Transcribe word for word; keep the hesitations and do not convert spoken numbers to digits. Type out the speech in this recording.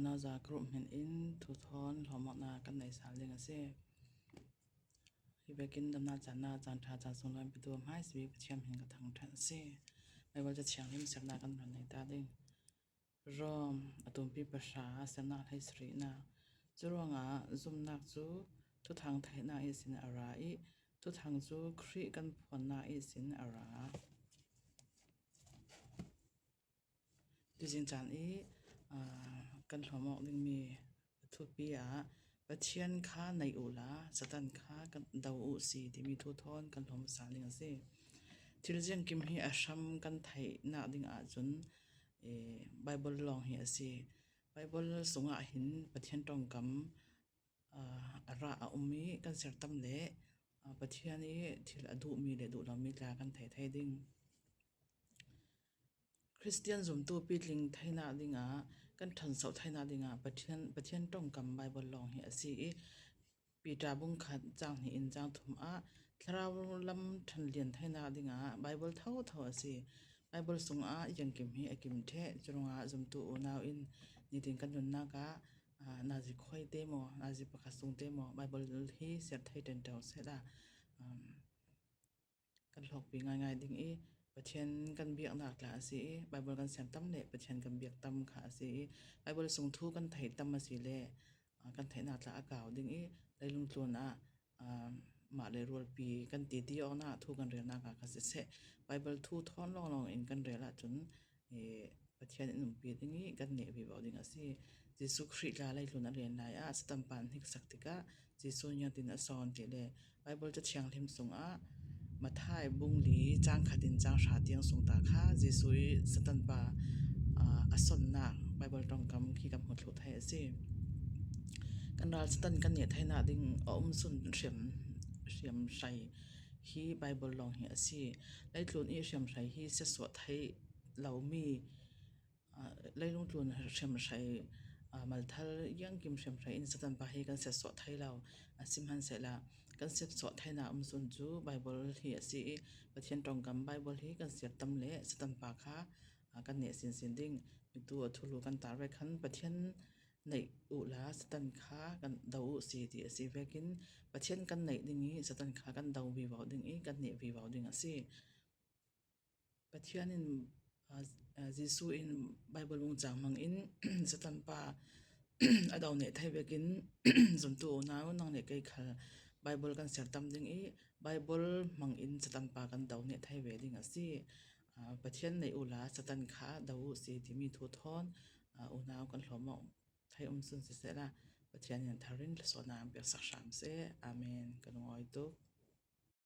Nauza group hminin thu thawn lawmawkna kan nei sal ding a si. Hi bekin damna canna cang tha cang sung lawi pitu a hmaisibi Pathian hmin ka thangṭhat a si. Bible Ca Thianghlim siatna kan hun nei ta ding. Rom a tumpi pahra, siatna hleisarihna. Curuangah zumnak cu thuthang theihnak ihsin a ra ih, thuthang cu Khrih kan phuannak ihsin a ra. Tuzing caan ih, aa, kan hlawm awk dingmi a thupi ah Pathian kha neih uhla Satan kha kan do uh si timi thu thawn kan hlawm sal ding a si. Thil ziangkim hi a hram kan theihnak ding ahcun, ee, Bible lawng hi a si. Bible sungah hin Pathian ṭongkam, aa, a rah a um ih kan serh tam le, aa, Pathian ih thil a duhmi le duh lomi tla kan thei thei ding. Khristian zumtu pitling theinak dingah, kan ṭhansoh theinak dingah Pathian, Pathian ṭongkam Bible lawng hi a si ih, Peter bung khat cang hnih in cang thum ah thlarau lam ṭhanlian theinak dingah Bible thotho a si. Bible sungah ziangkim hi a kim ṭheh. Curuangah zumtu unau in nitin kan nunnak ah, aa, nazi khuaite maw, nazi pakhat sungte maw, Bible hi siar thei ṭanṭo sehla, um, kan hlawkpi ngaingai ding ih, Pathian kan biaknak tla a si ih, Bible kan siar tam le Pathian kan biak tam kha a si ih, Bible sung thu kan theih tam a si le, aa, kan theihnak tla a kau ding ih, leilung tlun ah, aa, mah le rualpi kan titi awknak thu kan relnak ah kha siseh, Bible thu thawn lawnglawng in kan rel ahcun, ee, Pathian in umpi ding ih kan neh vivo ding a si. Jesuh Khrih tla leitlun a len lai ah Satan pa an hniksak tikah Jesuh niangtin a sawn ti le Bible Ca Thianghlim sungah Matthai bung li cang khat in cang hra tiang sung ta kha Jesuh ih Satan pa, aa, a sonnak Bible ṭongkam khi kan hmu thluh thei a si. Kan ral Satan kan neh theinak ding a um sun hriam, hriamhrei hi Bible lawng hi a si. Leitlun ih hriamhrei hi siatsuah thei lomi, aa, leilung tlun hriamhrei, aa, malthal ziangkim hriamhrei in Satan pa hi kan siatsuah thei lo. A sihmanhsehlaw kan siatsuah theinak um sun cu Bible hi a si ih, Pathian ṭongkam Bible hi kan siar tam le Satan pa kha, aa, kan neh sinsin ding. Mitu a thulu kan tar ve khan Pathian neih uhla Satan kha kan do uh si ti a si vekin Pathian kan neih ding ih Satan kha kan do vivo ding ih kan neh vivo ding a si. Pathian in, aa, aa, Jesuh in Bible bung cang hmangin Satan pa a do neh thei vekin zumtu unau nang le kei khal Bible kan siar tam ding ih Bible hmangin Satan pa kan do neh thei ve ding a si. Aa, Pathian neih uhla Satan kha do uh si timi thu thawn, aa, unau kan hlawm awk thei um sun sisehla Pathian in thar in thlasuahna an piaksak hram seh. Amen. Ka lungawi tuk.